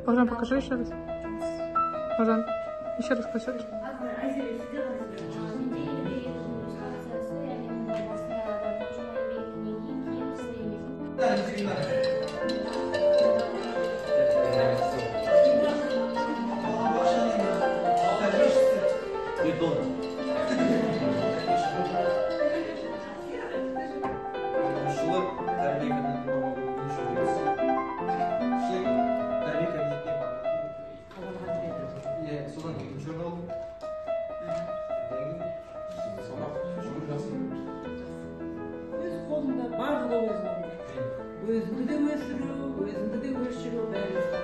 Бажан, покажи еще раз. Бажан, еще раз көрсетші. Менде иллюстрациясы әлемнің басында жұма еңбегінен кейін кейін. Жылы тәрбие кабинетіне кейін тәрбие кабинетіне бардым. Иә, содан екінші орын алдым. Одан кейін салмақ жүгіру жақсы. Өз қолыңда, барлығы өз қолыңда. Өзіңді де өсіру, өзіңді де өшіру, бәрі өз.